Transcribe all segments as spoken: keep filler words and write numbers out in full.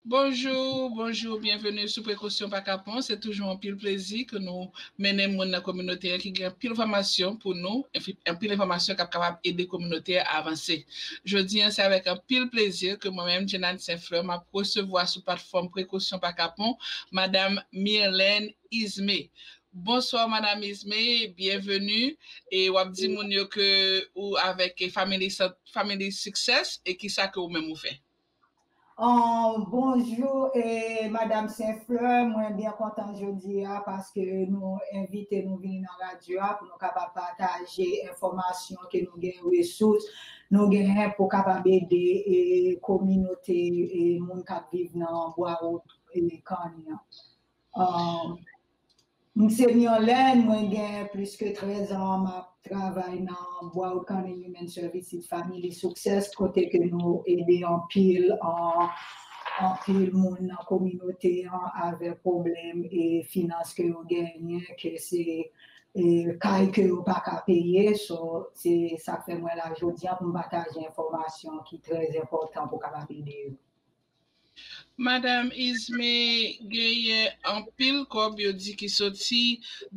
Bonjou, bonjou, byenveni sou Prekosyon Pa Kapon. Se toujou anpil plezi ke nou mennen moun nan kominote a ki gen anpil enfòmasyon pou nou, anpil enfòmasyon k ap kapab ede kominote a avanse. Jodi a, se avèk anpil plezi ke mwen menm, Jenad Senflè, m ap resevwa sou platfòm Prekosyon Pa Kapon, Madanm Mirlène Ismé. Bonswa, Madanm Ismé, byenveni. E w ap di moun yo ke ou avèk Family, Family Success e kisa ke ou menm ou fè? Bonjou, Madanm Senflè, mwen byen kontan jodi a paske nou envite nou vini nan radyo a pou nou kapab pataje enfòmasyon ke nou gen, resous nou genyen pou kapab ede kominote moun k ap viv nan Bwa Wout, Kanni an. M se Mirlène, mwen gen plis ke trèz an m ap travay nan Bwa Wout Kanni Human Services Family Success, kote ke nou ede anpil, anpil moun nan kominote an avèk pwoblèm e finans ke yo genyen, ke se kay ke yo pa ka peye. So, se sa k fè mwen la jodi a pou m pataje enfòmasyon ki trè enpòtan pou kapab ede yo. Madanm Ismé, genyen anpil kòb yo di ki soti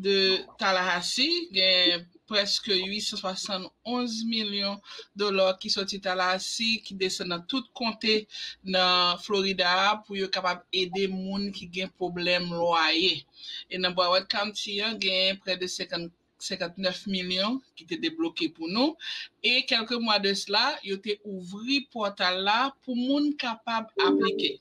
de Tallahassee, gen prèske uit san swasann onz milyon dola ki soti Tallahassee, ki desann nan tout konte nan Florida a pou yo kapab ede moun ki gen pwoblèm lwaye. E nan Broward County an, genyen prè de senkant senkant nèf milyon ki te debloke pou nou. E kèlke mwa de sela, yo te ouvri pòtal la pou moun kapab aplike.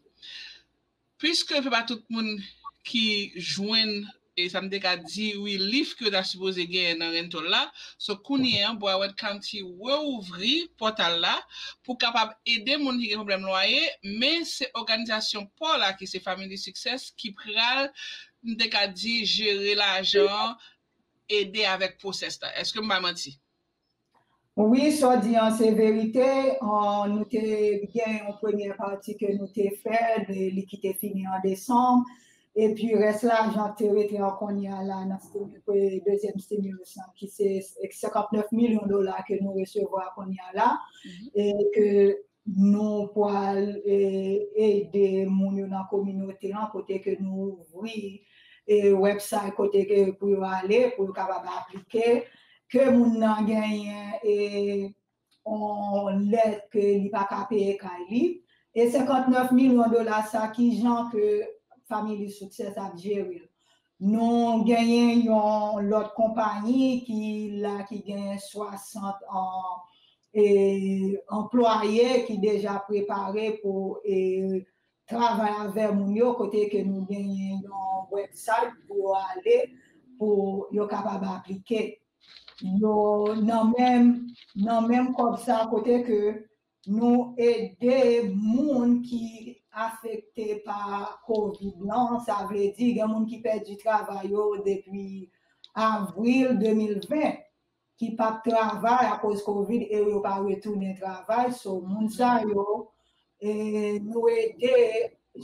Piske se pa tout moun ki jwenn, e sa m te ka di, relief ke yo ta sipoze genyen nan rental la, so kounye a, Broward County reouvri pòtal la pou kapab ede moun ki gen pwoblèm lwaye, men se òganizasyon pa w la ki se Family Success ki pral, m te ka di, jere lajan an, ede avèk pwosès la. Èske m pa manti? Wi, sa w di an se verite. Nou te gen yon premyè pati ke nou te fè, li ki te fini an desanm. Epi rès lajan te rete an kounye a la nan dezyèm stimulus lan ki se senkant nèf milyon dola ke nou resevwa kounye a la. E ke nou pral ede moun yo nan kominote an kote ke nou ouvri website kote ke pou yo ale pou yo kapab aplike, ke moun nan genyen yon lèt ke li pa ka peye kay li. E senkant nèf milyon dola sa, kijan ke Family Success ap jere l? Nou genyen yon lòt konpayi ki la ki gen swasant anplwaye ki deja prepare pou travay avè moun yo, kote ke nou genyen yon website pou yo ale pou yo kapab aplike. Yo nan menm nan menm kòb sa kote ke nou ede moun ki afekte pa kovid lan, sa vle di gen moun ki pèdi travay yo depi avril de mil ven, ki p ap travay akoz kovid e yo pa retounen travay. So moun sa yo, nou ede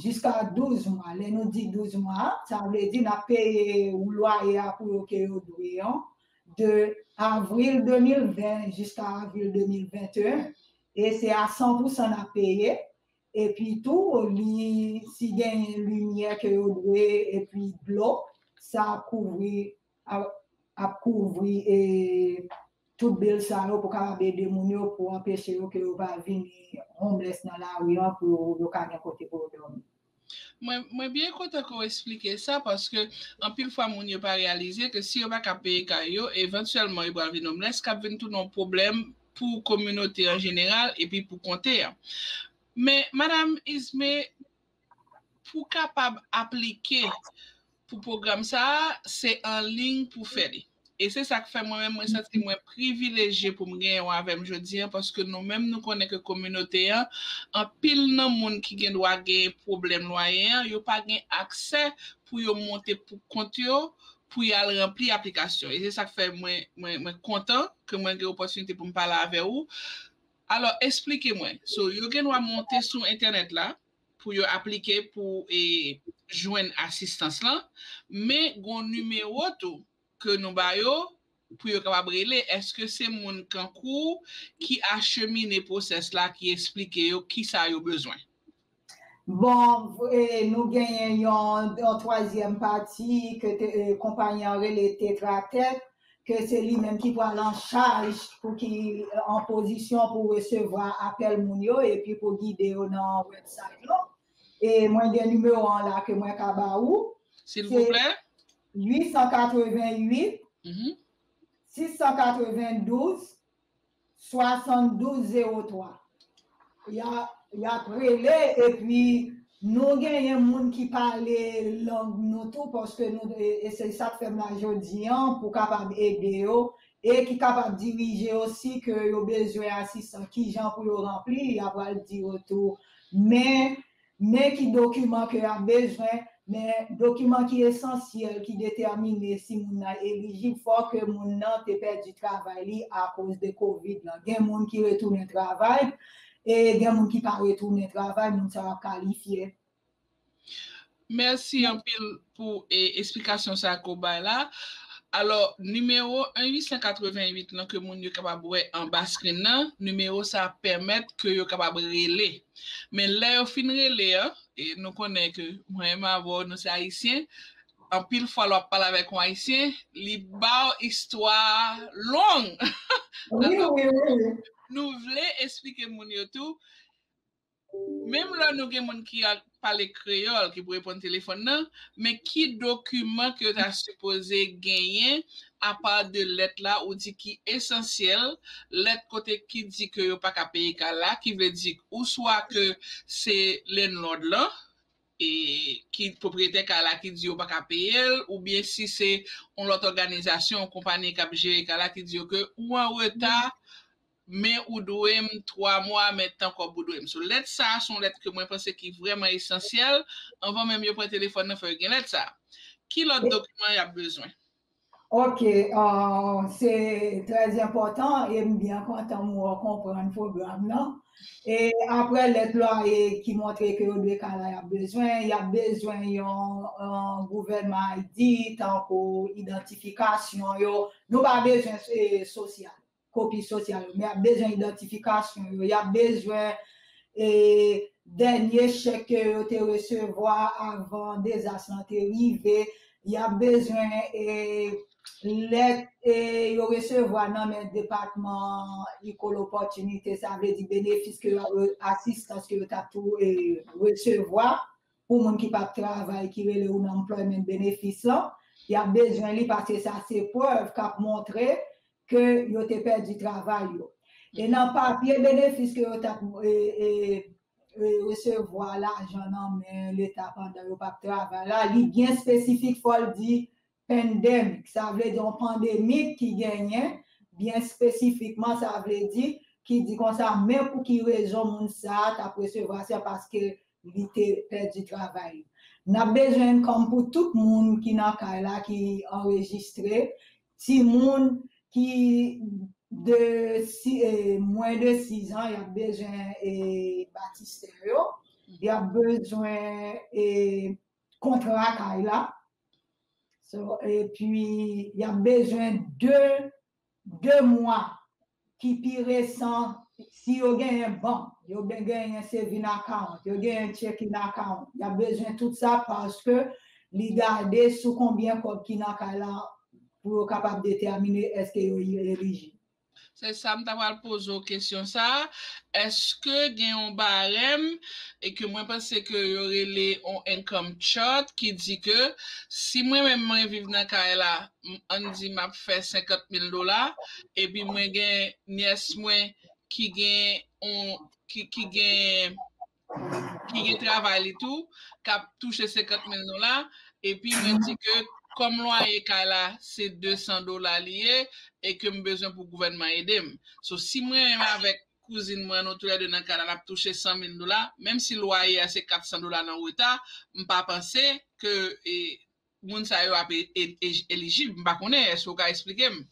jiska douz mwa. Lè nou di douz mwa, sa vle di n ap peye lwaye a pou yo ke yo dwe an de avril de mil ven jiska avril de mil venteyen. E se a san pou san n ap peye. Epi tou, li si genyen limyè ke yo dwe epi dlo, sa ap kouvri ap kouvri tout bil sa yo pou kapab ede moun yo, pou anpeche yo ke yo pa vini homeless nan lari an, pou yo ka gen kote pou yo dòmi. Mwen, mwen byen kontan ke w esplike sa, paske anpil fwa moun yo pa reyalize ke si yo pa ka peye kay yo, evantyèlman yo pral vin homeless, k ap vin tounen yon pwoblèm pou kominote an jeneral epi pou konte a. Men, Madanm Ismé, pou kapab aplike pou pwogram sa a, se an liy pou fè li. E se sa k fè mwen menm, mwen santi mwen privilejye pou m genyen w avè m jodi a, paske nou menm nou konnen ke kominote an, anpil nan moun ki gen dwa gen pwoblèm lwaye an, yo pa gen aksè pou yo monte pou kont yo, pou y al ranpli aplikasyon. E se sa k fè mwen, mwen, mwen kontan ke mwen gen opòtinite pou m pale avè ou. Alò, esplike mwen. So, yo gen dwa monte sou entènèt la, pou yo aplike pou e, jwenn asistans lan, men gon nimewo tou ke nou ba yo pou yo kapab rele. Èske se moun kankou ki achemine pwosès la, ki esplike yo kisa yo bezwen? Bon, e, nou genyen yon, yon twazyèm pati ke te, e, konpayi an rele Tetratèk, ke se li menm ki pral an chaj pou ki, e, an pozisyon pou resevwa apèl moun yo epi pou gide yo nan website lan. E mwen gen nimewo an la ke mwen ka ba ou. Se Silvouplè. Uit san katrevenn uit, Mhm. sis san katrevenn douz, swasanndouz zewo twa. Y a, y ap rele, epi nou genyen moun ki pale lang nou tou, paske nou, e, e se sa k fè m la jodi an, pou kapab ede yo, e ki kapab dirije yo si ke yo bezwen asistans, kijan pou yo ranpli, y a pral di yo tou. Men, men ki dokiman ke y ap bezwen, men dokiman ki esansyèl, ki detèmine si moun nan elijib, fò ke moun nan te pèdi travay li akoz de kovid lan. Gen moun ki retounen travay, e gen moun ki pa retounen travay, moun sa yo ap kalifye. Mèsi anpil pou, e, esplikasyon sa ke w bay la. Alò, nimewo en uit san katrevenn uit lan ke moun yo kapab wè anba screen nan, nimewo sa ap pèmèt ke yo kapab rele. Men lè yo fin rele an, e nou konnen ke mwen menm avè w, nou se Ayisyen, anpil fwa lè w ap pale avèk yon Ayisyen, li ba w istwa long. Wi, wi, wi. Nou vle esplike moun yo tou, menm lè nou gen moun ki ap pale kreyòl ki pou reponn telefòn nan, men ki dokiman ke yo ta sipoze genyen apa de lèt la ou di ki esansyèl, lèt kote ki di ke yo pa ka peye kay la, ki vle di oswa ke se landlord lan, e ki pwopriyetè kay la ki di yo pa ka peye l, oubyen si se yon lòt òganizasyon, yon konpayi k ap jere kay la ki di yo ke ou an reta, men ou dwe m twa mwa, men tan kòb ou dwe m. So, lèt sa a se yon lèt ke mwen panse ki vrèman esansyèl. Anvan menm yo pran telefòn nan, fò yo gen lèt sa a. Ki lòt dokiman y ap bezwen? Ok, euh, se trè enpòtan e m byen kontan m wè w konprann pwogram nan. E apre lèt lwaye ki montre ke yo dwe kay la, y ap bezwen, y ap bezwen yon, yon gouvènman I D, tankou idantifikasyon yo. Nou pa bezwen, e, sosyal, kopi sosyal yo, men y ap bezwen idantifikasyon yo, y ap bezwen, e, dènye chèk ke yo te resevwa avan dezas lan te rive, y ap bezwen, e, lèt, e, yo resevwa nan men Depatman Equal Opportunity, sa vle di benefis ke yo, asistans ke yo t ap tou, e, resevwa pou moun ki p ap travay, ki rele Unemployment Benefits lan. Y ap bezwen li paske sa se prèv k ap montre ke yo te pèdi travay yo. E nan papye benefis ke yo t ap, e, e, e, resevwa lajan nan men Leta pandan yo p ap travay la, li byen espesifik, fò l di pandemic. Sa vle di yon pandemik ki genyen, byen espesifikman, sa vle di, ki di konsa, men pou ki rezon moun sa a t ap resevwa sa, paske li te pèdi travay li. N ap bezwen income pou tout moun ki nan kay la, ki anrejistre, timoun ki de si, e, mwens de sis an, y ap bezwen, e, batistè yo, y ap bezwen, e, kontra kay la. So, epi, y ap bezwen de, de mwa ki pi resan, si yo genyen bank, yo ben genyen saving account, yo genyen checking account. Y ap bezwen tout sa paske li gade sou konbyen kòb ki nan kay la pou yo kapab detèmine èske yo elijib. Se sa m ta pral poze w kesyon sa a. Èske gen yon barèm e ke mwen panse ke yo rele yon income chart ki di ke si mwen menm mwen viv nan kay la, m, ann di m ap fè senkant mil dola, epi mwen gen nyès mwen ki gen yon, ki, ki gen ki gen travay li tou, k ap touche senkant mil dola, epi mwen di ke kòm lwaye kay la se de san dola li ye, e ke m bezwen pou gouvènman ede m. So, si mwen menm avèk kouzin mwen, nou toulède nan kay la, n ap touche san mil dola, menm si lwaye a se kat san dola nan reta, m pa panse ke, e, moun sa yo ap e, e, e, elijib. M pa konnen, èske w ka esplike m?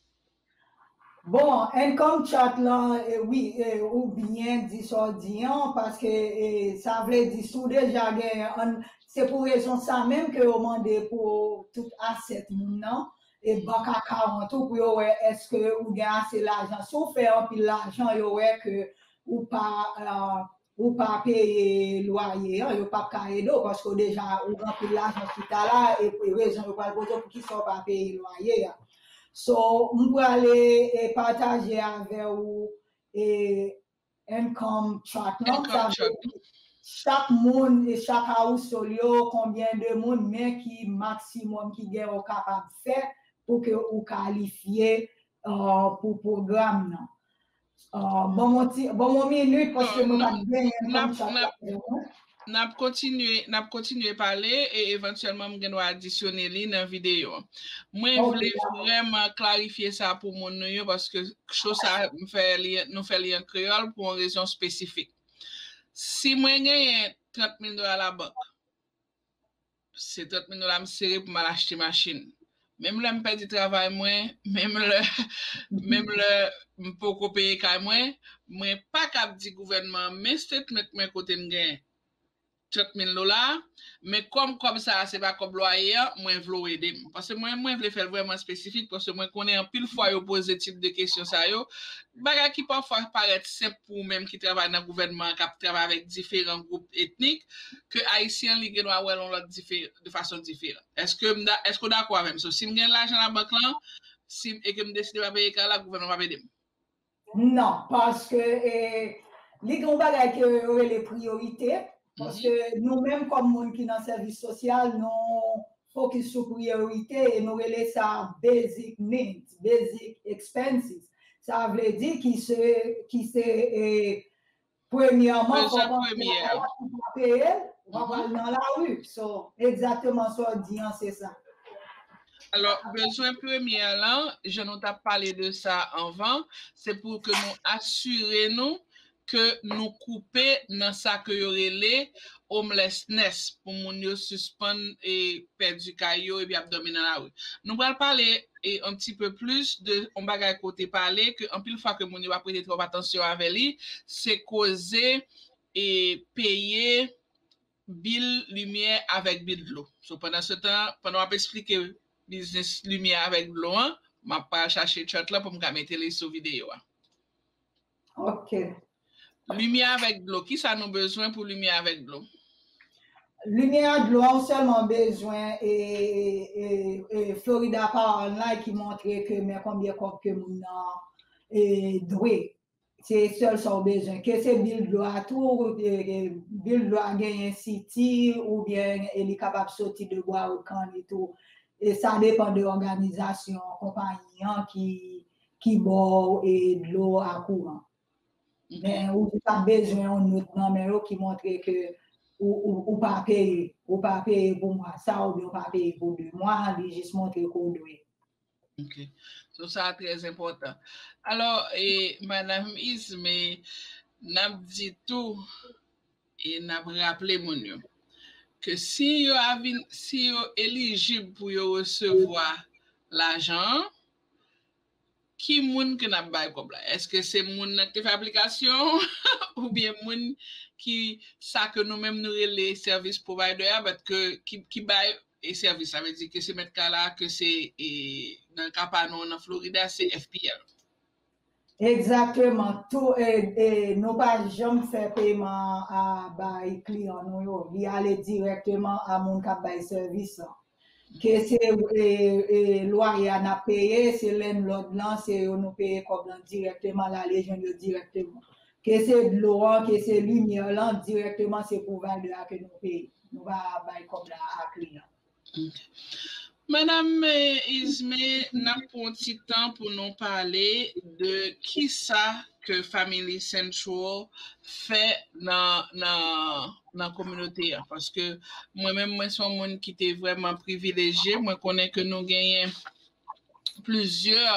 Bon, income chart lan, e, wi, e, ou byen di sa w di an, paske, e, sa vle di si w deja gen, an, se pou rezon sa menm ke yo mande pou tout asset moun nan, e bank account ou pou yo wè èske ou gen ase lajan. Si w fè anpil lajan, yo wè ke ou pa, e, ou pa peye lwaye an, yo p ap ka ede w paske w deja ou gen anpil lajan chita la, e rezon yo pral poze w poukisa w pa peye lwaye a. So, m prale e pataje avè w e income track lan, sa vle di chak moun e chak household yo, konbyen de moun, men ki maksimòm ki gen ou kapab fè pou ke ou kalifye uh, pou pwogram nan. Uh, bon, mon ti, bon, mon minit, paske mwen pa t genyen income track la. N ap kontinye, n ap kontinye pale e evantyèlman m gen dwa adisyone li nan videyo. Mwen vle vrèman klarifye sa pou moun nou yo paske cho sa m fè li, nou fè li an kreyòl pou yon rezon espesifik. Si mwen genyen trant mil dola labank, se trant mil dola m sere pou m al achte machin. Menm lè m pèdi travay mwen, menm lè menm lè m poko peye kay mwen, mwen pa kab di gouvènman an men statement mwen kote m gen trant mil dola, men kòm kòb sa a se pa kòb lwaye an, mwen vle w ede m. Paske mwen, mwen vle fè l vrèman espesifik, paske mwen konnen anpil fwa yo poze tip de kesyon sa yo, bagay ki pafwa parèt senp pou ou menm ki travay nan gouvènman an, k ap travay avèk diferan gwoup etnik, ke Ayisyen an li gen dwa wè l yon lòt diferan, de fason diferan. Èske m da, èske w dakò avè m? So, si m gen lajan labank lan, si, e ke m deside pa peye kay la, gouvènman p ap ede m. Non, paske e, li gen yon bagay ke yo rele priyorite. Paske nou menm kòm moun ki nan sèvis sosyal, nou fokis sou priyorite e nou rele sa basic needs, basic expenses. Sa vle di ki se, ki se e, premyèman, fò w panse a kay la, si w pa peye l, w ap al nan lari. So, egzakteman sa w di an, se sa. Alò, bezwen premye lan, jan nou t ap pale de sa anvan, se pou ke nou asire nou ke nou koupe nan sa ke yo rele homelessness, pou moun yo sispann e pèdi kay yo epi ap dòmi nan lari. Nou pral pale e un petit peu plus de yon bagay kote pale ke anpil fwa ke moun yo pa prete twòp atansyon avè li, se koze e peye bil limyè avèk bil dlo. So, pandan se tan, pandan w ap eksplike biznis limyè avèk dlo an, m ap pral chache chart lan pou m ka mete li sou videyo a. Ok. Limyè avèk dlo, kisa nou bezwen pou limyè avèk dlo? Limyè ak dlo a, ou sèlman bezwen e, e, e Florida Power Online ki montre ke men konbyen kòb ke moun nan e, dwe. Se sèl sa w bezwen. Ke se bil dlo a tou, e, e, bil dlo a genyen siti oubyen e li kapab soti de bwa ou kann li tou. E sa depann de òganizasyon konpayi an ki, ki ba w e, dlo a kouran. Men ou jis ap bezwen yon nòt nan men yo ki montre ke ou, ou, ou pa peye, ou pa peye pou mwa sa oubyen ou pa peye pou de mwa, li jis montre ke w dwe. Ok. So, sa a trè enpòtan. Alò, e, Madanm Isme, n ap di tou, e n ap raple moun yo, ke si yo a vin, si yo elijib pou yo resevwa lajan an, ki moun ke n ap bay kòb la? Èske se moun nan ki te fè aplikasyon oubyen moun ki sa ke nou menm nou rele service provider a, but ke, ki, ki bay e sèvis, sa vle di ke se mèt kay la, ke se e, nan ka pa nou nan Florida, se F P L. Egzakteman. Tou, e, e, nou pa janm fè peman a bay kliyan nou yo. Li ale dirèkteman a moun k ap bay sèvis lan. Ke se e, e, lwaye a n ap peye, se landlord lan, se yo nou peye kòb lan dirèkteman, l ale jwenn yo dirèkteman. Ke se dlo an, ke se limyè lan, dirèkteman se provider a ke nou peye. Nou pa bay kòb la a kliyan. Madanm Isme, n ap pran yon ti tan pou nou pale de kisa ke Family Central fè nan, nan, nan kominote a. Paske mwen menm, mwen se yon moun ki te vrèman privilejye. Mwen konnen ke nou genyen plizyè,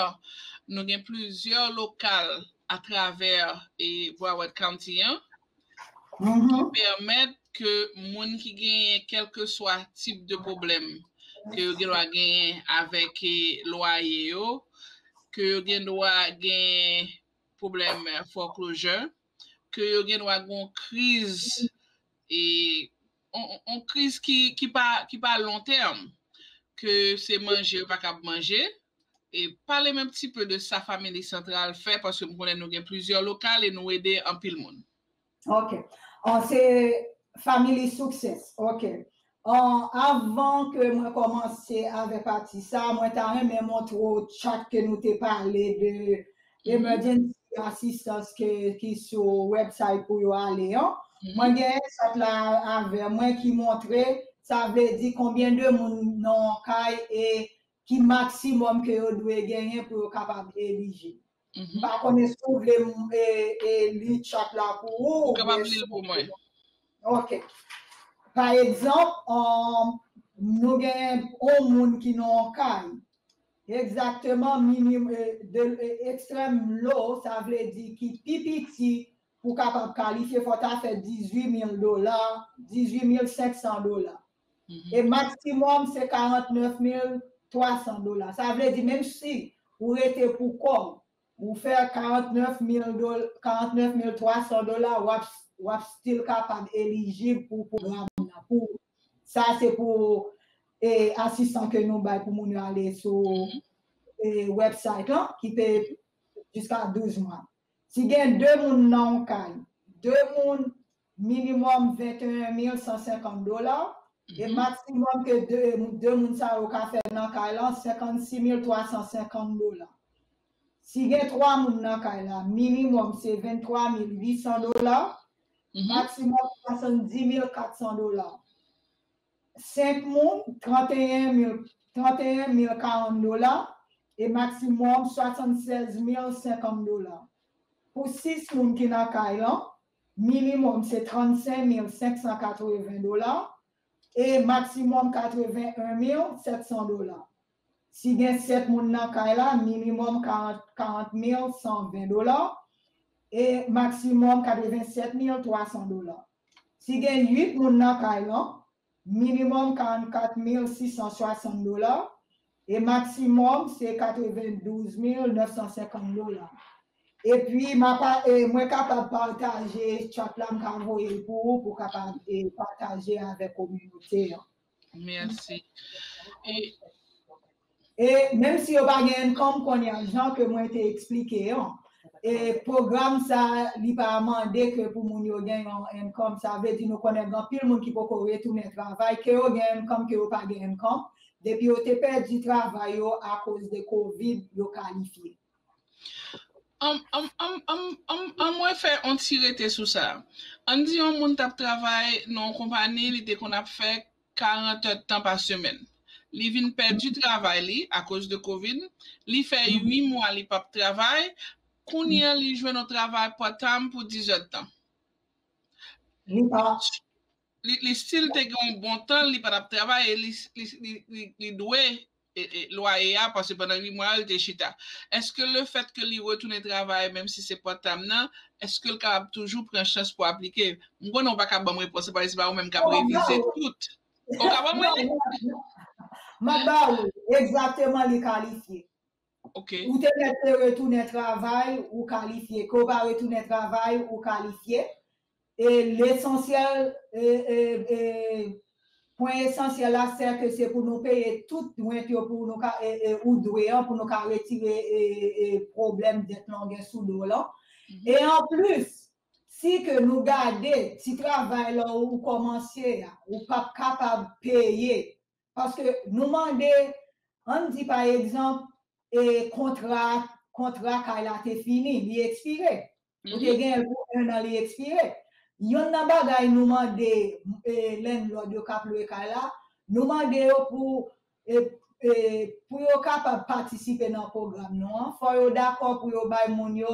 nou gen plizyè lokal atravè e Broward County an ki pèmèt ke moun ki genyen kèlkeswa tip de pwoblèm ke yo gen dwa genyen avèk e, lwaye yo, ke yo gen dwa gen pwoblèm foreclosure, ke yo gen dwa gen yon kriz e yon, yon kriz ki, ki pa, ki pa lon tèm, ke se manje yo pa kab manje. E pale m un petit peu de sa Family Central fè, paske m konnen nou gen plizyè lokal e nou ede anpil moun. Ok. An, se Family Success. Ok. An, avan ke mwen kòmanse avèk pati sa, mwen ta renmen montre w chat ke nou te pale de emergency assistance ke, ki sou website pou yo ale an. Mwen gen chat la avè mwen ki montre, sa vle di konbyen de moun nan yon kay e ki maksimòm ke yo dwe genyen pou yo kapab elijib. M pa konnen si w vle m, e, e, li chat la pou ou. Ou kapab li l pou mwen. Ok. Pa egzanp, um, nou gen yon moun ki nan yon kay. Egzakteman, minim, e, de, e, extrême low, sa vle di ki pi piti pou kapab kalifye, fò ta fè dizuit mil dola, dizuit mil senk san dola. E maksimòm, se karant nèf mil twa san dola. Sa vle di, menm si ou rete pou kò w, ou fè karant nèf mil dola, karant nèf mil twa san dola, w ap, w ap still kapab elijib pou pwogram nan. Pou, sa se pou e, asistan ke nou bay pou moun yo ale sou e, website lan, ki peye jiska douz mwa. Si gen de moun nan yon kay, de moun, minimòm venteyen mil san senkant dola, e maksimòm ke de, de moun sa yo ka fè nan kay lan, senkannsis mil twa san senkant dola. Si gen twa moun nan kay la, minimòm se venntwa mil uit san dola, maksimòm swasanndis mil kat san dola. Senk moun, tranteyen mil, tranteyen mil karant dola, e maksimòm swasannsèz mil senkant dola. Pou sis moun ki nan kay lan, minimòm se trannsenk mil senk san katreven dola, e maksimòm katreven en mil sèt san dola. Si gen sèt moun nan kay la, minimòm karant, karant mil san ven dola, e maksimòm katrevennsèt mil twa san dola. Si gen uit moun nan kay lan, minimòm karannkat mil sis san swasant dola, e maksimòm se katrevendouz mil nèf san senkant dola. Epi, m a pa, e, mwen kapab pataje chat la, m ka voye l pou ou, pou w kapab, e, pataje avèk kominote an. Mèsi. E, e menm si yo pa gen income kounye a, jan ke mwen te eksplike an, e pwogram sa, li pa mande ke pou moun yo gen yon income. Sa vle di nou konnen gen anpil moun ki poko retounen travay, ke yo gen income, ke yo pa gen income. Depi yo te pèdi travay yo akoz de covid, yo kalifye. An, an, an, an, an, an mwen fè yon ti rete sou sa. Ann di yon moun t ap travay nan yon konpani, li te konn ap fè karant èdtan pa semèn. Li vin pèdi travay li akoz de covid. Li fè uit mwa li p ap travay. Kounye a, li jwenn yon travay part-time pou diz èdtan. Li pa li, li still te gen yon bon tan, li pa t ap travay, e li, li, li, li, li dwe e, e, lwaye a, paske pandan uit mwa yo, li te chita. Èske le fèt ke li retounen travay, menm si se part-time nan, èske l kapab toujou pran chans pou aplike? M konnen w pa ka ban m repons, paske se pa ou menm k ap revize tout. Ou ka ban mwen li? M ap ba ou, egzakteman, li kalifye. Ok. Ou te mèt te retounen travay, ou kalifye. Ke w pa retounen travay, ou kalifye. E lesansyèl, e, e, e, pwen esansyèl la, se ke se pou nou peye tout rent yo pou nou ka, e, e, ou dwe an, pou nou ka retire e, e, pwoblèm dèt lan w gen sou do w lan. E anplis, si ke nou gade ti travay la ou kòmanse a, ou p ap kapab peye, paske nou mande, ann di pa egzanp, e kontra, kontra kay la te fini, li ekspire. Ou te genyen l pou en an, li ekspire. Yonn nan bagay nou mande e, landlord yo k ap lwe kay la, nou mande yo pou, e, e, pou yo kapab patisipe nan pwogram nou an, fò yo dakò pou yo bay moun yo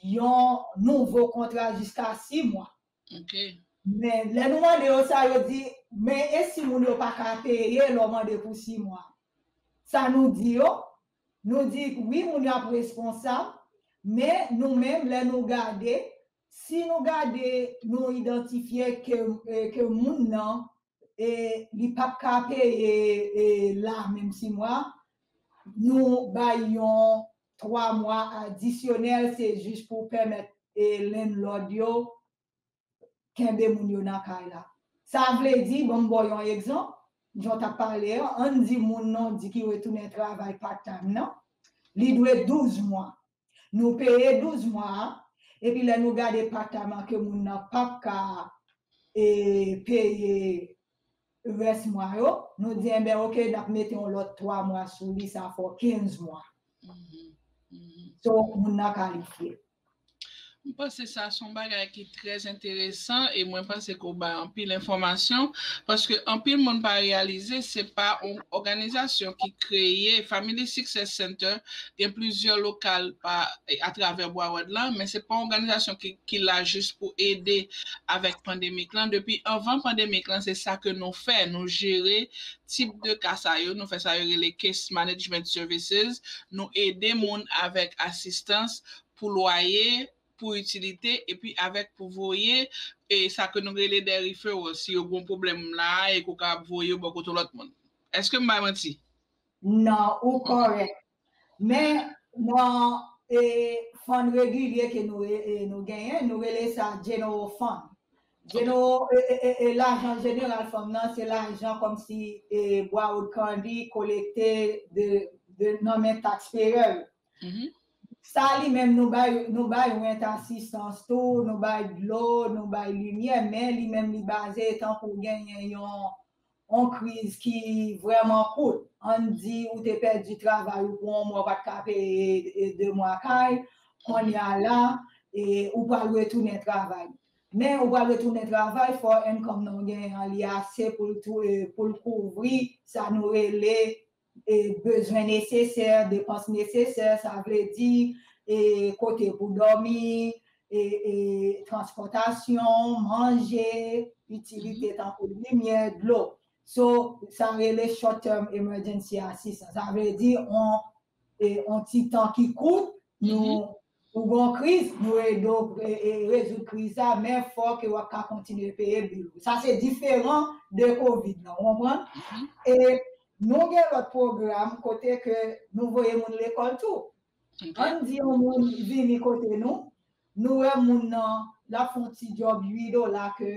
yon nouvo kontra jiska sis mwa. Ok. Men lè nou mande yo sa, yo di, men e si moun yo pa ka peye lè w mande pou sis mwa? Sa nou di yo, nou di wi, moun yo ap responsab, men nou menm, lè nou gade, si nou gade, nou idantifye ke, e, ke moun nan, e, li p ap ka peye, e, la menm sis mwa, nou bay yon twa mwa adisyonèl, se jis pou pèmèt, e, landlord yo kenbe moun yo nan kay la. Sa vle di, ban m ba w yon egzanp, jan w t ap pale an, ann di moun nan di ki retounen travay part-time nan, li dwe douz mwa. Nou peye douz mwa a, Epi lè nou gade pa ta manke moun nan p ap ka e, peye rès mwa yo, nou di, enben, oke, n ap mete yon lòt twa mwa sou li, sa fè w kenz mwa. So, moun nan kalifye. M panse sa se yon bagay ki trè enteresan e mwen panse ke w bay anpil enfòmasyon paske anpil moun pa reyalize se pa yon òganizasyon ki kreye Family Success Center gen plizyè lokal pa atravè Broward lan, men se pa yon òganizasyon ki, ki la jis pou ede avèk pandemik lan. Depi anvan pandemik lan, se sa ke nou fè. Nou jere tip de ka sa yo, nou fè sa yo rele case management services, nou ede moun avèk asistans pou lwaye, pou itilite, epi avèk pou voye e sa ke nou rele de referral, si yo gon pwoblèm la e ke w ka voye yo bò kote lòt moun. Èske m bay manti? Non, ou kòrèk. Men nan e, fund regilye ke nou, e, nou genyen, nou rele sa general fund. General, e, e, e, e lajan jeneral fund nan, se lajan kòmsi e, Broward County kolekte de, de, nan men taxpayer yo. Sa li menm nou bay, nou bay rent asistans tou, nou bay dlo, nou bay limyè, men li menm li baze tankou genyen yon yon kriz ki vrèman kout. Ann di ou te pèdi travay ou pou yon mwa, ou pa t ka peye e, de mwa kay, kounye a la, e, ou pral retounen travay. Men ou pral retounen travay, fò income nan w genyen an li ase pou l tou, e, pou l kouvri sa nou rele e, bezwen nesesè, depans nesesè, sa vle di e, kote pou dòmi, e, e, transpòtasyon, manje, itilite tankou limyè, dlo. So, sa rele short term emergency assistance. Sa vle di on, e, on ti tan ki kout, nou, ou gon kriz, nou ede w e, e, rezoud kriz sa, men fò ke w ap ka kontinye peye bil ou. Sa se diferan de kovid lan, ou konprann? E nou gen lòt pwogram kote ke nou voye moun lekòl tou. Ann di yon moun vini kote nou, nou wè moun nan, l ap fè yon ti djòb uit dola ke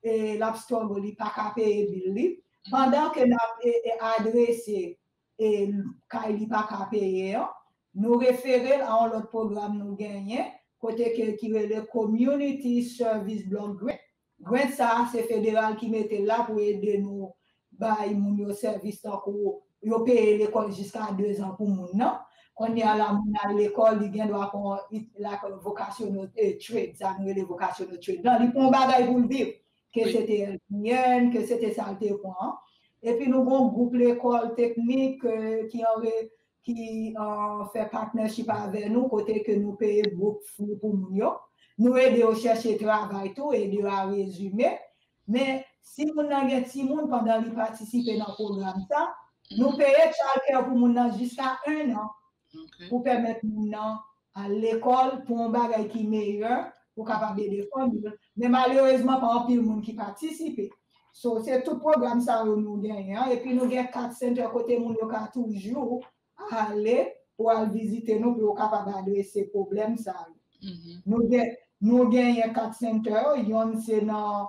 e, l ap struggle, li pa ka peye bil li. Pandan ke n ap e, e, adrese e, kay li pa ka peye an, nou refere l a yon lòt pwogram nou genyen, kote ke, ki rele Community Service Block Grant. Grant sa a, se federal ki mete l la pou ede nou bay moun yo sèvis tankou yo peye lekòl jiska dezan pou moun nan. Kounye a la, moun al lekòl, li gen dwa pran it- la vocational e, trade, sa nou rele vocational trade. Non, li pran yon bagay pou l viv. Ke se te L P N, ke se te sa l te pran. Epi nou gen yon gwoup lekòl teknik e, ki anre, ki e, fè partnership avè nou, kote ke nou peye gwoup food pou moun yo. Nou ede yo chèche travay tou, ede yo a rezime. Men si moun nan gen timoun pandan li patisipe nan pwogram sa, nou peye childcare pou moun nan jiska en an pou pèmèt moun nan al lekòl pou yon bagay ki meyè, pou kapab ede fanmi l. Men malerezman, pa anpil moun ki patisipe. So, se tout pwogram sa yo nou genyen an. Epi nou gen kat center kote moun yo ka toujou ale pou al vizite nou, pou yo kapab adrese pwoblèm sa yo. Nou gen, nou genyen kat center yo, yonn se nan,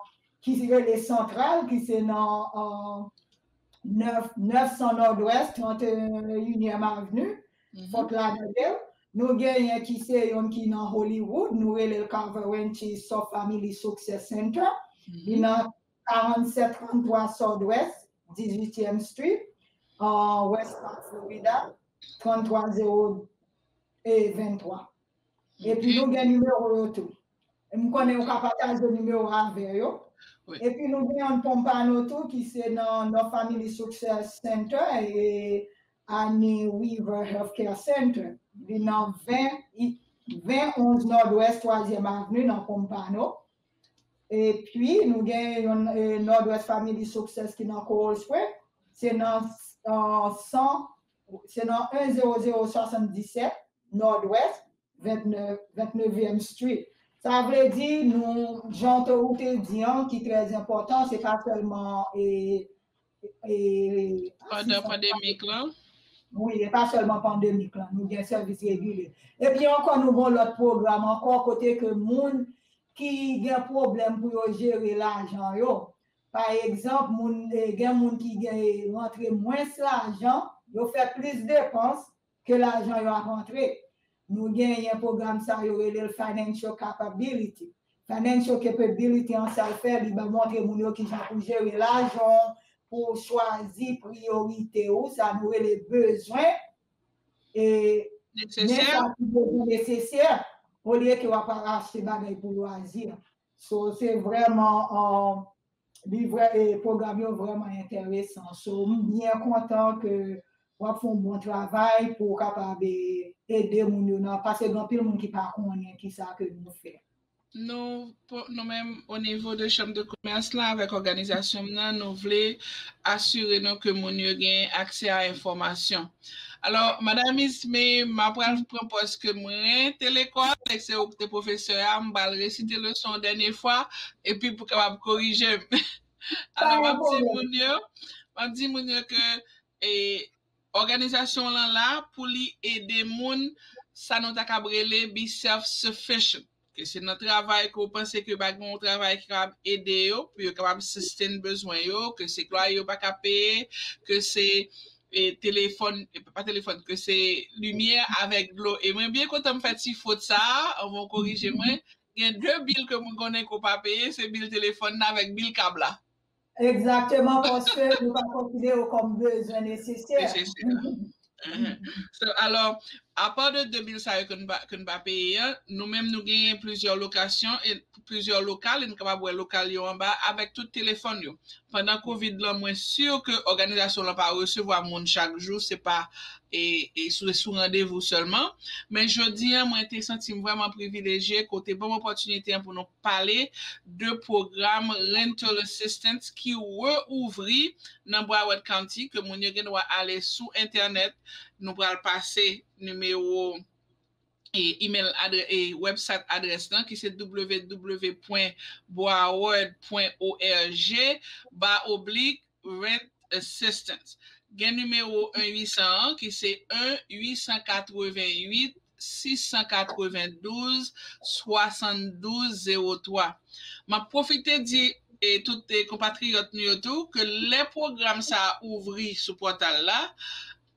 ki rele Santral, ki se nan e, nèf, nèf san Nòdwès, trant e inyèm Avni, Fort Lauderdale. Nou genyen ki se yonn ki nan Hollywood, nou rele l Carver Ranches Soft Family Success Center. Li nan karannsèt tranntwa Southwest, dizuityèm Street, e, West Park, Florida, tranntwa zewo venntwa. Epi nou gen nimewo yo tou. M konnen ou ka pataje nimewo avè yo. Epi nou gen yon Pompano tou ki se nan North Family Success Center e Annie Weaver Healthcare Center. Li nan ven, ven onz Nòdwès twazyèm Avni nan Pompano. Epi nou gen yon e, Northwest Family Success ki nan Coral Spring. Se nan e, san, se nan en zewo zewo swasanndisèt Nòdwès, vennèf, vennèf Street. Sa vle di, nou, jan ou te di an, ki trè enpòtan, se pa sèlman e, e, pandan pandemik lan? Wi, e pa sèlman pandemik lan, nou gen sèvis regilye. Epi ankò, nou gen lòt pwogram ankò, kote ke moun ki gen pwoblèm pou yo jere lajan yo. Pa egzanp, moun, e, gen moun ki gen rantre mwens lajan, yo fè plis depans, ke lajan yo ap antre. Nou genyen pwogram sa yo rele l Financial Capability. Financial Capability an, sa l fè, li ba montre moun yo kijan pou jere lajan w, pou w chwazi priyorite w, sa nou rele bezwen, e men sa ki bezwen nesesè, olye ke w ap achte bagay pou lwazi. So, se vrèman, um, li vrè, e, pwogram yo vrèman enteresan. So, m byen kontan ke w ap fè yon bon travay pou w kapab, e, ede moun yo nan, paske gen anpil moun ki pa konnen kisa ke nou fè. Nou, nou menm, o nivo de chanm de komès la, avèk òganizasyon m nan, nou vle asire nou ke moun yo gen aksè a enfòmasyon. Alò, Madan Isme, m ap pral pran pòz ke mwen te lekòl, e se ou ki te pwofesè a, m pral resite leson dènye fwa, epi pou kapab korije m. Alò, m ap di moun yo, m ap di moun yo ke, e, òganizasyon lan la pou li ede moun, sa nou ta kab rele be self-sufficient. Ke se nan travay ke w panse ke pa gen yon travay ki kapab ede yo, pou yo kapab sustain bezwen yo, ke se k lwaye yo pa ka peye, ke se, e, telefòn, e, pa telefòn, ke se limyè avèk dlo. E mwen byen kontan m fè ti fot sa a, anvan w korije mwen. Gen de bil ke mwen konnen ke w pa peye, se bil telefòn nan avèk bil kab la. Egzakteman, paske nou pa konsidere yo kòm bezwen nesesè. Nesesè. So, alò, apa de de bil sa yo ke n pa, ke n pa peye an, nou menm nou genyen plizyè lokasyon, e plizyè lokal, e n kapab wè lokal yo anba, avèk tout telefòn yo. Pandan kovid lan, mwen si ke òganizasyon lan pa resevwa moun chak jou, se pa, e, e sou, sou randevou sèlman. Men jodi an, mwen te santi m vrèman privilejye, ke w te ban m opòtinite an pou nou pale de pwogram Rental Assistance ki reouvri nan Broward County, ke moun yo gen dwa ale sou entènèt. Nou pral pase nimewo e email adrè, e website adrès lan, ki se www.broward.org ba oblik rent assistance. Gen nimewo en uit san an, ki se en uit san katreven uit sis san katreven douz swasann douz zewo twa. M ap pwofite di, e, tout, e, konpatriyòt nou yo tou, ke lè pwogram sa a ouvri sou pòtal la,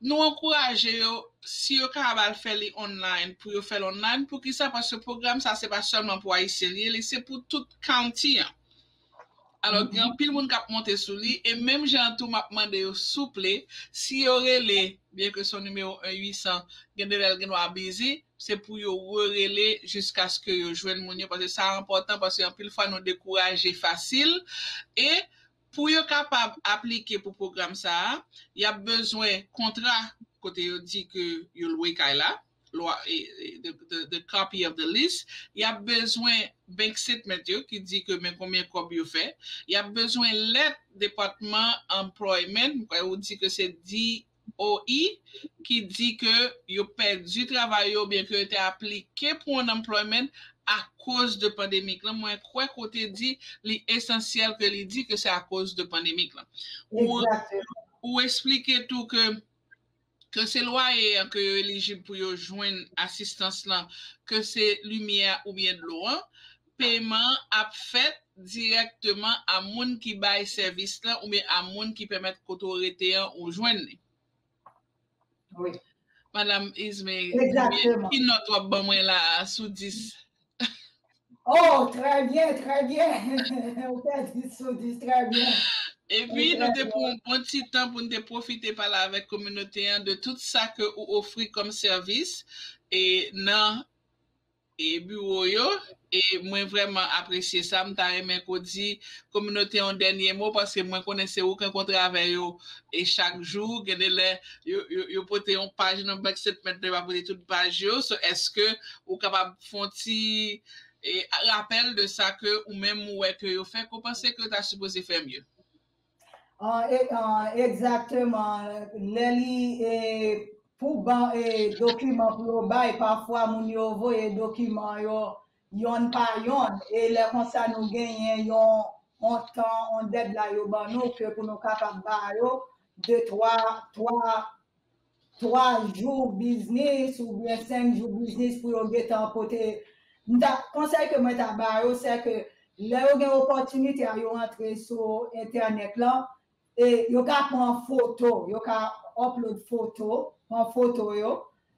nou ankouraje yo, si yo kapab al fè li online, pou yo fè l online. Poukisa? Paske pwogram sa, se pa sèlman pou Ayisyen li ye, li se pou tout county an. Alò, gen anpil moun k ap monte sou li, e menm jan an tou, m ap mande yo, souple, si yo rele, byen ke se yon nimewo en uit san, gen de lè l gen dwa bizi, se pou yo rerele jiskaske yo jwenn moun yo, paske sa enpòtan, paske anpil fwa nou dekouraje fasil, e pou yo kapab aplike pou pwogram sa a, y ap bezwen kontra kote yo di ke yo lwe kay la, lwa, e, e, the, the, the copy of the lease, y ap bezwen bank statement yo ki di ke men konbyen kòb yo fè, y ap bezwen lèt depatman employment, m kwè ou di ke se D O E, ki di ke yo pèdi travay yo oubyen ke yo te aplike pou unemployment akoz de pandemik lan. Mwen kwè ke w te di li esansyèl ke li di ke se akoz de pandemik lan. Ou, ou eksplike tou ke ke se lwaye an ke yo elijib pou yo jwenn asistans lan, ke se limyè oubyen dlo an, peman an ap fèt dirèkteman a moun ki bay sèvis lan oubyen a moun ki pèmèt kote w rete an ou jwenn li. Wi. Madanm Isme, ki nòt w ap ban mwen la a sou dis? Oh, très bien, très bien. Ou fè dis sou dis, très bien. Epi, nou te pran yon bon ti tan pou nou te pwofite pale avèk kominote an de tout sa ke ou ofri kòm sèvis e nan e biwo yo. E mwen vrèman apresye sa. M ta renmen ke w di kominote an yon dènye mo, paske mwen konnen se ou k rankontre avè yo e chak jou. Gen de lè, yo, yo, yo pote yon paj nan bank statement, yo pa pote tout paj yo. So, èske ou kapab fè yon ti e, rapèl de sa ke ou menm ou wè ke yo fè, ke w panse ke yo ta sipoze fè mye? An, e, an, egzakteman. Lè li, e, pou ban, e, dokiman pou yo bay, pafwa moun yo voye dokiman yo yonn pa yonn. E lè konsa nou genyen yon, yon tan, yon deadline yo ban nou ke pou nou kapab ba yo de twa, twa, twa jou biznis oubyen senk jou biznis pou yo gentan pote. M ta, konsèy ke mwen ta ba yo, se ke lè yo gen opòtinite a, yo antre sou entènèt lan, e yo ka pran foto, yo ka upload foto, pran foto yo,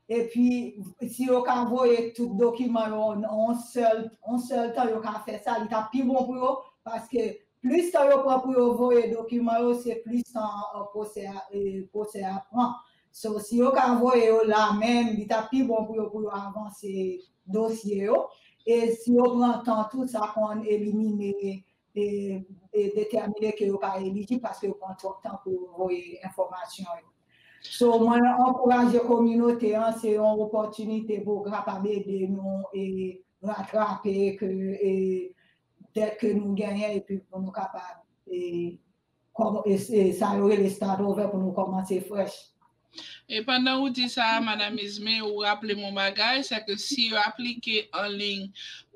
Epi, si yo ka voye tout dokiman yo yon sèl, yon sèl tan, yo ka fè sa, li t ap pi bon pou yo, paske plis tan yo pran pou yo voye dokiman yo, se plis tan pwosè a pran. So, si yo ka voye yo la menm, li t ap pi bon pou yo, pou yo avanse dosye yo. E si yo pran tan tou, sa konn elimine e, e detèmine ke yo pa elijib paske yo pran twòp tan pou yo voye enfòmasyon yo. So, mwen ankouraje kominote an, se yon opòtinite pou kapab ede nou e ratrape ke e, dèt ke nou genyen epi pou nou kapab e, kòm, e, e, sa yo rele start over pou nou kòmanse fresh. E pandan ou di sa, Madanm Isme, ou raple m yon bagay, se ke si yo aplike an liy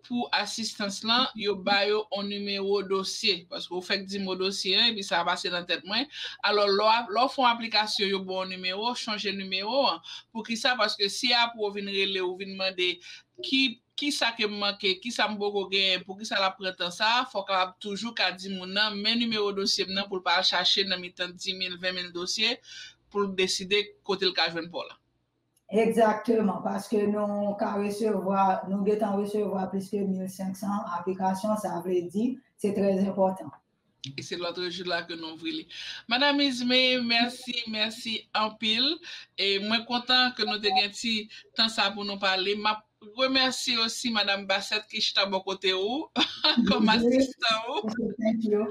pou asistans lan, yo ba yo yon nimewo dosye. Paske ou fèk di m yon dosye an, epi sa pase nan tèt mwen. Alò, lè w ap- lè w fè yon aplikasyon, yo ba w yon nimewo, chanje nimewo an. Poukisa? Paske si apre w vin rele, ou vin mande ki kisa ke m manke, kisa m poko genyen, poukisa l ap pran tan sa, fò w kapab toujou ka di moun nan, men nimewo dosye m nan pou l pa al chache nan mitan dis mil, ven mil dosye, pou l deside kote l ka jwenn pa w la. Egzakteman, paske nou ka resevwa, nou gentan resevwa plis ke mil senk san aplikasyon, sa vle di, se trè enpòtan. E se lòt jou la ke nou ouvri li. Madanm Isme, mèsi, mèsi anpil. E mwen kontan ke nou te gen ti tan sa pou nou pale. M ap remèsye osi Madanm Bassett ki chita bò kote ou, kòm asistan ou. Thank you.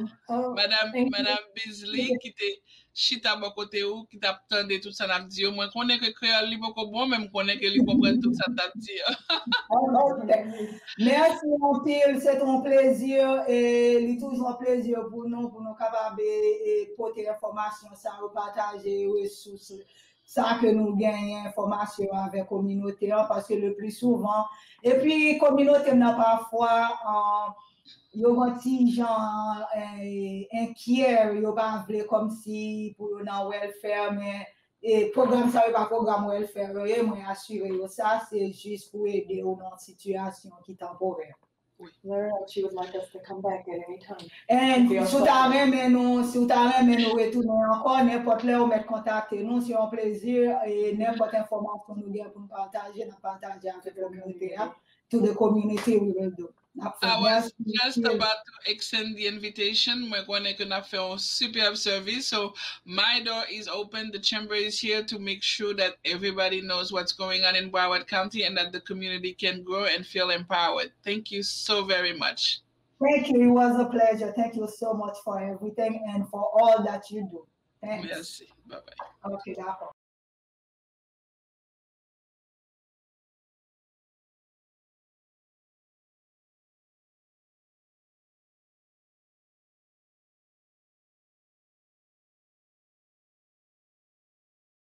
Madanm, Madanm Bisley ki te chita bò kote ou, ki t ap tande tout sa n ap di yo. Mwen konnen ke kreyòl li poko bon, men m konnen ke li konprann tout sa n t ap di yo. Ok. Mèsi anpil, se yon plezi, e li toujou yon plezi pou nou, pou nou kapab e, e pote enfòmasyon sa yo, pataje resous sa ke nou genyen, enfòmasyon avèk kominote an, paske le pli souvan, epi kominote m nan pafwa, an, yo gen ti jan e, enkyè, yo pa vle kòmsi pou yo nan welfare, men e, pwogram sa yo pa pwogram welfare yo ye, mwen asire yo sa, se jis pou ede yo nan yon sitiyasyon ki tanporè. Laurel, she would like us to come back at any time. And si w ta renmen nou, si w ta renmen nou retounen ankò, nenpòt lè ou mèt kontakte nou, se yon plezi, e nenpòt enfòmasyon nou gen pou nou pataje, n ap pataje avèk kominote a. To the community, we will do. N ap fè. I was just about to extend the invitation. Mwen konnen ke n ap fè yon superb service. So my door is open. The chamber is here to make sure that everybody knows what's going on in Broward County and that the community can grow and feel empowered. Thank you so very much. Thank you. It was a pleasure. Thank you so much for everything and for all that you do. Thanks. Merci. Bye bye. Ok, dakò.